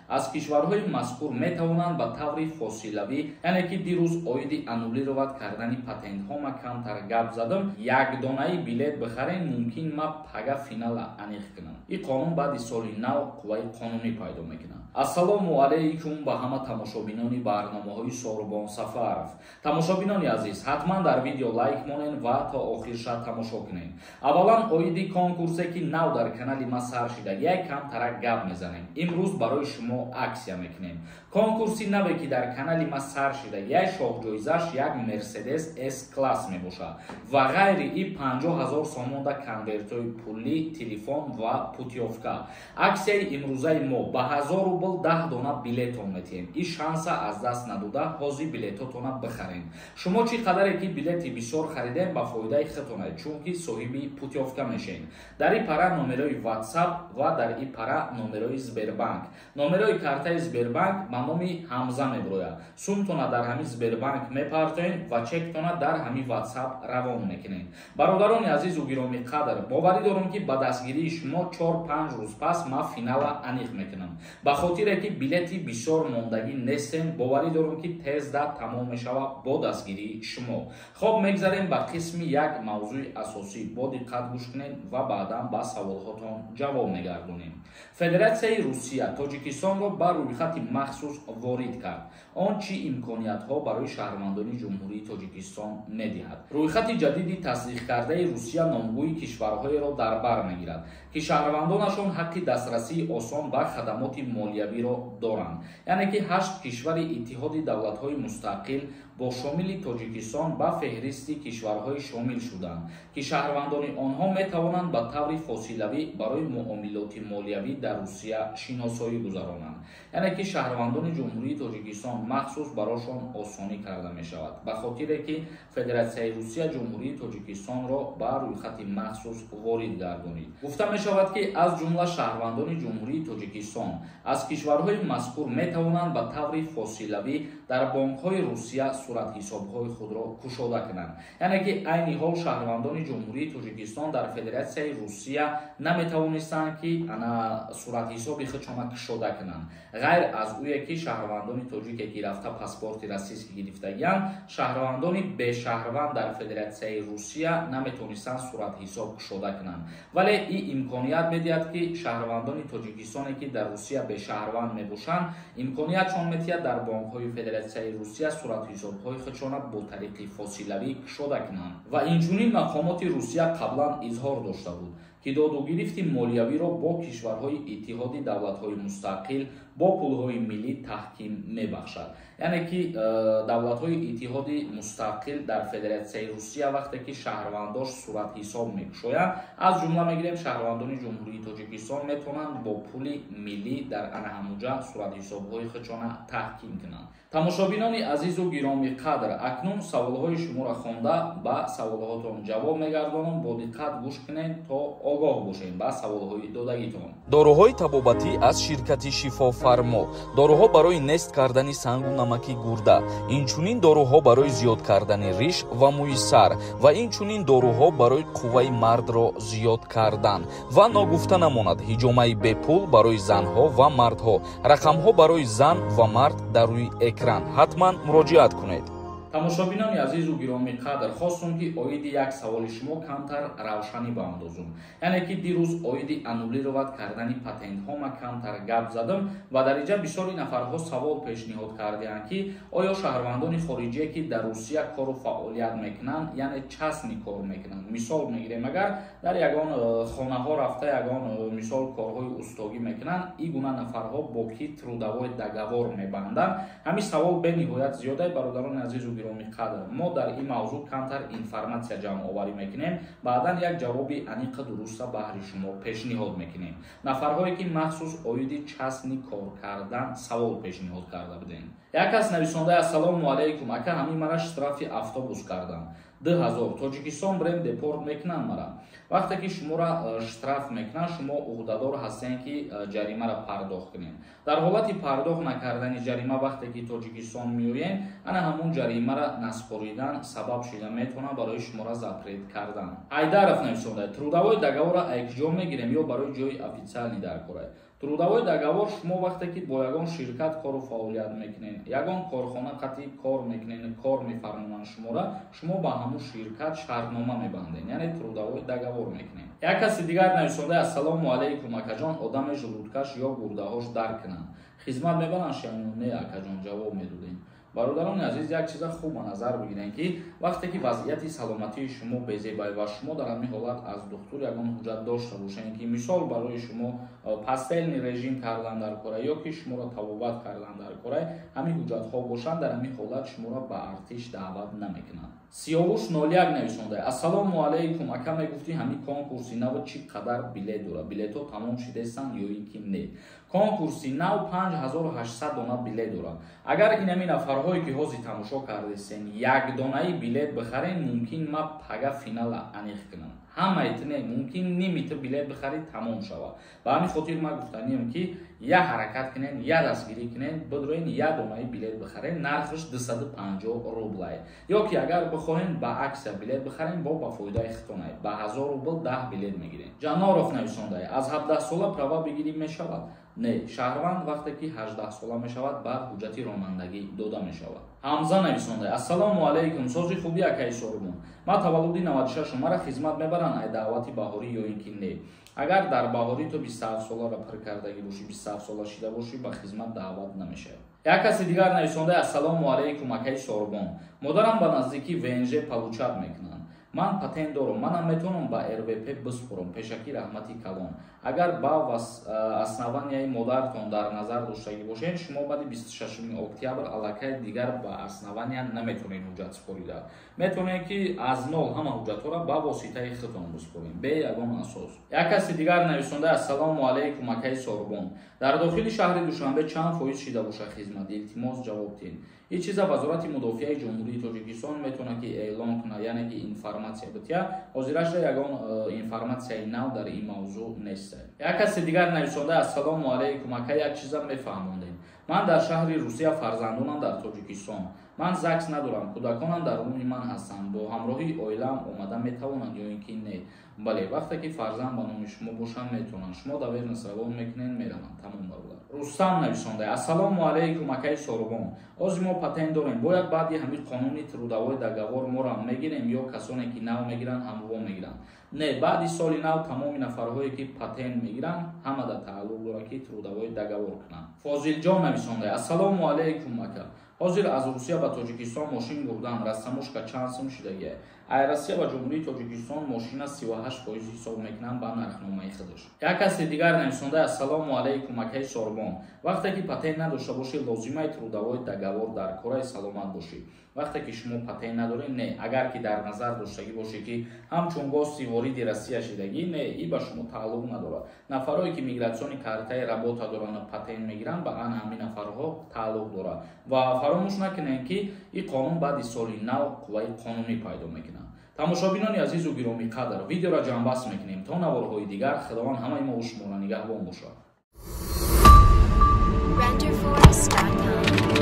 Аз кишварҳои мазкур метавонанд ба таври фосилавӣ, яъне ки дирӯз оиди аннулировать кардани патентҳо ма камтар гап задам, якдонаи билет бихарен, мумкин ма пага финала аниқ кунам. Ин қонун баъди соли нав қувваи қонунӣ пайдо мекунад. Ассалому алайкум ба ҳама тамошобинони барномаҳои Сорубон Сафаров. Тамошобинони азиз, ҳатман дар видео лайк монен ва то охирша тамошо кунед. Аввалан оиди конкурсе, ки нав дар канали ма сар шида, як камтарак гап мезанем. Имрӯз барои шумо аксия мекунем. Конкурси наве, ки дар канали ма сар шида, як шоҳҷоизаш як Мерседес С класс мебошад ва ғайри и 50 000 сомон да конвертҳои пулӣ, телефон ва путёвка. Аксияи имрӯзаи мо: ба 1000 рубл 10 дона билетон метиҳем. Ин шанса аз даст надода, ҳозир билетотона бихарем. Шумо чӣ қадаре ки билети бисёр харидем, ба фоидаи худтонад, чунки соҳиби путёвка мешавем. Дар ин пара номерои WhatsApp ва дар ин пара номерои Сбербанк, номерои картаи Сбербанк ба номи Ҳамза мебирояд. Сумтона дар ҳамин Сбербанк мепартоем ва чектона дар ҳамин WhatsApp равон мекунем. Бародарони азизу гиромӣ қадр, боварӣ дорам, ки ба дастгирии шумо 4-5 рӯз пас ма финала аниқ мекунам. Ба хотире ки билети бисёр мондагӣ нестем, боварӣ дорам, ки тезда тамом мешавад бо дастгирии шумо. Хоб, мегзарем ба қисми як мавзӯи асосӣ. Бо диққат гӯш кунем ва баъдан ба саволҳотон ҷавоб мегардонем. Федератсияи Русия Тоҷикистонро ба рӯйхати махсус ворид кард. Он чӣ имкониятҳо барои шаҳрвандони Ҷумҳурии Тоҷикистон медиҳад? Рӯйхати ҷадиди тасдиқкардаи Русия номгӯи кишварҳоеро дар бар мегирад, ки шаҳрвандонашон ҳаққи дастрасии осон ба хадамоти молиявиро доранд. Яъне ки ҳашт кишвари Иттиҳоди Давлатҳои Мустақил бо шомили Тоҷикистон ба феҳристи кишварҳое шомил шуданд, ки шаҳрвандони онҳо метавонанд ба таври фосилавӣ барои муомилоти молиявӣ дар Русия шиносоӣ гузаронанд. Яъне ки шаҳрвандони Ҷумҳурии Тоҷикистон махсус барошон осонӣ карда мешавад, ба хотире ки Федератсияи Русия Ҷумҳурии Тоҷикистонро ба рӯйхати махсус ворид гардонид. Гуфта мешавад, ки аз ҷумла шаҳрвандони Ҷумҳурии Тоҷикистон аз кишварҳои мазкур метавонанд ба таври фосилавӣ дар бонкҳои Русия суратҳисобҳои худро кушода кунанд. Яъне ки айни ҳол шаҳрвандони Ҷумҳурии Тоҷикистон дар Федератсияи Русия наметавонистанд, ки ана суратҳисоби худшона кушода кунанд, ғайр аз ӯе ки шаҳрвандони тоҷике, ки рафта паспорти российский гирифтагианд. Шаҳрвандони бешаҳрванд дар Федератсияи Русия наметавонистанд суратҳисоб кушода кунанд, вале ин имконият медиҳад, ки шаҳрвандони Тоҷикистоне, ки дар Русия бешаҳрванд мебошанд, имкониятшон медиҳад дар бонкҳои Федератсияи Русия суратҳисобҳои худшона бо тариқи фосилавӣ кушода кунанд. Ва инчунин мақомоти Русия қаблан изҳор дошта буд, ки додугирифти молиявиро бо кишварҳои Иттиҳоди Давлатҳои Мустақил бо пулҳои миллӣ таҳким мебахшад. Яъне ки давлатҳои Иттиҳоди Мустақил дар Федератсияи Русия вақте ки шаҳрвандош суратҳисоб мекушоянд, аз ҷумла мегирем шаҳрвандони Ҷумҳурии Тоҷикистон, метавонанд бо пули миллӣ дар ана ҳамуҷа суратҳисобҳои худшона таҳким кунанд. Тамошобинони азизу гиромӣ қадр, акнун саволҳои шуморо хонда, ба саволҳотон ҷавоб мегардонам. Бо диққат гӯш кунед, то огоҳ бошед ба саволҳои додагитон. Доруҳои табобатӣ аз ширкати Шифофармо. Доруҳо барои нест кардани сангу намаки гурда, инчунин доруҳо барои зиёд кардани риш ва мӯи сар ва инчунин доруҳо барои қувваи мардро зиёд кардан. Ва ногуфта намонад, ҳиҷомаи бепул барои занҳо ва мардҳо. Рақамҳо барои зан ва мард дар рӯи экран, ҳатман муроҷиат кунед. Тамошобинони азизу гиромӣ қадр, хостум, ки оиди як саволи шумо камтар равшанӣ баандозум. Яъне ки дирӯз оиди аннулировать кардани патентҳо ма камтар гап задам ва дар инҷа бисёри нафарҳо савол пешниҳод кардианд, ки оё шаҳрвандони хориҷие, ки дар Русия кору фаъолият мекунанд, яъне частный кор мекунанд, мисол мегирем, агар дар ягон хонаҳо рафта, ягон мисол корҳои устогӣ мекунанд, ин гуна нафарҳо бо ки трудовой договор мебанданд? Ҳамин савол бениҳоят зиёда. Бародарони азизу гиромӣ қадр, мо дар ин мавзӯъ камтар информатсия ҷамъоварӣ мекунем, баъдан як ҷавоби аниқу дуруста баҳри шумо пешниҳод мекунем. Нафарҳое, ки махсус оиди частный кор кардан савол пешниҳод карда будем. Як кас нависонда: «Ассалому алайкум, ака, ҳамин мара штрафи автобус кардам 2000, Тоҷикистон брем, депорт мекунанд мара?» Вақте ки шуморо штраф мекунанд, шумо уҳдадор ҳастем, ки ҷаримаро пардохт кунем. Дар ҳолати пардохт накардани ҷарима, вақте ки Тоҷикистон меоем, ана ҳамун ҷаримаро наспоридан сабаб шуда метавонад барои шуморо запрет кардан. Айдаров нависонда: «Трудовой договора айкҷо мегирем ё барои ҷои официальный дар кора?» Трудовой договор шумо вақте ки бо ягон ширкат кору фаъолият мекунед, ягон корхона қатъи кор мекунед, кор мефармонанд шуморо, шумо ба ҳамун ширкат шартнома мебандед, яъне трудовой договор мекунед. Як каси дигар нависонда: ассалому алайкум, акаҷон, одаме желудкаш ё гурдаҳош дард кунанд, хизмат мебаранд ё не? Акаҷон, ҷавоб медодем. Бародарони азиз, як чиза хуб ба назар бигирем, ки вақте ки вазъияти саломатии шумо безебай ва шумо дар ҳамин ҳолат аз духтур ягон ҳуҷҷат дошта бошед, ки мисол барои шумо постельный режим кардан дар кора ё ки шуморо табобат кардан дар кора, ҳамин ҳуҷҷатҳо бошанд, дар ҳамин ҳолат шуморо ба артиш даъват намекунанд. Сиёвуш 01 нависонда: ассалому алайкум, ака, мегуфтӣ ҳамин конкурси нав чӣ қадар билет дорад? Билетҳо тамом шидаистанд ё ин ки не? Конкурси нав 5800 дона билет дорад. Агар инами нафарҳое ки ҳозир тамошо кардесен, якдонаи билет бихарен, мумкин ма пага финала аниқ кунам. Ҳамаи не, мумкин нимита билет бихарид, тамом шавад. Ба ҳамин хотир ман гуфтаниям, ки я ҳаракат кунен, я дастгирӣ кунен, бидроен, як донаи билет бихарен, нархаш 250 рублай. Ё ки агар бихоҳен, ба акция билет бихарен, бо ба фоидаи хитонай, ба 1000 рубл 10 билет мегирен. Ҷаноров нависондай: аз 17 сола права бигирӣ мешавад? Не, шаҳрванд вақте ки 18 сола мешавад, баъд ҳуҷҷати ронандагӣ дода мешавад. Ҳамза нависондай: ассалому алайкум, сози хуби, акаи Сорбон, ман таваллуди 96, мара хизмат мебаранд ай даъвати баҳорӣ ё ин ки не? Агар дар баҳорӣ ту 27 соларо пир кардагӣ бошӣ, 27 сола шида бошӣ, ба хизмат даъват намешавад. Як каси дигар нависондай: ассалому алайкум, акаи Сорбон, модарам ба наздикӣ ВНЖ получать мекунанд, ман патент дорам, манам метавонам ба РВП биспорам? Пешакӣ раҳмати калон. Агар ба основанияи модартон дар назар доштагӣ бошед, шумо баъди 26 октябр аллакай дигар ба основания наметавонед ҳуҷҷат супорида. Метавонед, ки аз нол ҳама ҳуҷҷатҳоро ба воситаи худтон биспорем, бе ягон асос. Як каси дигар нависонда: ассалому алайкум, акаи Сорбон, дар дохили шаҳри Душанбе чанд фоиз шида бошад хизмат? Илтимос, ҷавоб диҳед. Ин чиза Вазорати мудофиаи Ҷумҳурии Тоҷикистон метавонад ки эълон кунад, яъне ки информатсия бития. Ҳозирашда ягон информатсияи нав дар ин мавзӯъ нест. Як каси дигар нависонда: ассалому алайкум, ака, як чиза мефаҳмондем. Ман дар шаҳри Русия, фарзандонам дар Тоҷикистон, ман ЗАГС надорам, кӯдаконам дар номи ман ҳастанд, бо ҳамроҳии оилаам омада метавонанд ё ин ки не? Бале, вақте ки фарзанд ба номи шумо бошанд, метавонанд. Шумо доверенность равон мекунед, мераванд. Тамом, бародар. Рустам нависонда: ассалому алайкум, акаи Сорубон, ҳозир мо патент дорем, бояд баъди ҳамин қонуни трудовой договор моро мегирем ё касоне ки нав мегиранд, ҳамво мегиранд? Не, баъди соли нав тамоми нафарҳое ки патент мегиранд, ҳамада тааллуқ дорад, ки трудовой договор кунанд. Фозилҷон нависонда: ассалому алайкум, ака, ҳозир аз Русия ба Тоҷикистон мошин бурдан, растаможка чанд сум шидагия? Ай Россия ба Ҷумҳурии Тоҷикистон мошина 38% ҳисоб мекунанд ба нархномаи худаш. Як каси дигар нависонда: ассалому алайкум, акаи Сорбон, вақте ки патент надошта бошӣ, лозимаи трудовой договор дар кораи? Саломат бошӣ. Вақте ки шумо патент надоред, не. Агар ки дар назар доштагӣ бошед, ки ҳамчун гости вориди Россия шидагӣ, не, и ба шумо тааллуқ надорад. Нафарое ки миграционный картаи работа доранд, патент мегиранд, ба ана ҳамин нафарҳо тааллуқ дорад. Ва фаромӯш накунед, ки ин қонун баъди соли нав қувваи қонунӣ пайдо мекунад. Тамошобинони азизу гиромиқадр, видеоро ҷамъбаст мекунем. То наворҳои дигар, Худованд ҳамаи мо шуморо нигаҳбон бошад. Renderforest.com.